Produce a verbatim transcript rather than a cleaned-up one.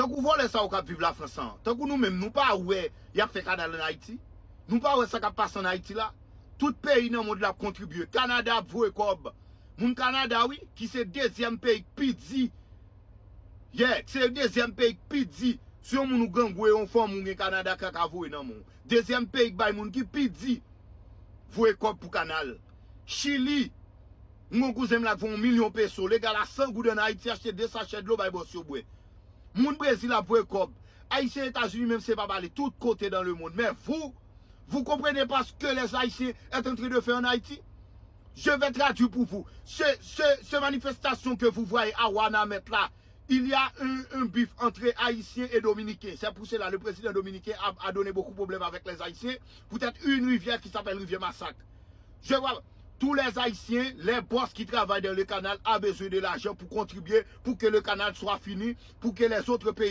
Tankou vòlè sa yo k ap viv Lafrans an, tankou nou menm, nou pa wè y ap fè kanal ann Ayiti? Nou pa wè sa k ap pase ann Ayiti la? Tout peyi nan mond la ap kontribye. Kanada ap voye kòb. Moun Kanada, wi, ki se dezyèm peyi k pi di. Yeah, se dezyèm peyi k pi di. Si yon moun ou grangou e yon fanm ou gen Kanada ka ka voye nan men w. Dezyèm peyi k bay moun ki pi di voye kòb pou kanal. Chili, m gon kouzen m la k voye yon milyon peso, legal a san goud ann Ayiti, achte de sachè dlo bay bòs yo bwè. Moun Brezil ap voye kòb. Ayisyen Etazini menm se pa pale, tout kote dans le monde. Mais vous, vous comprenez pas ce que les Haïtiens est en train de faire en Haïti? Je vais traduire pour vous. Ce, ce, ce manifestation que vous voyez à Wanament là, il y a un, un bif entre Haïtiens et Dominicains. C'est pour cela le président dominicain a, a donné beaucoup de problèmes avec les Haïtiens. Peut-être une rivière qui s'appelle Rivière Massacre. Je vois tous les Haïtiens, les boss qui travaillent dans le canal a besoin de l'argent pour contribuer, pour que le canal soit fini, pour que les autres pays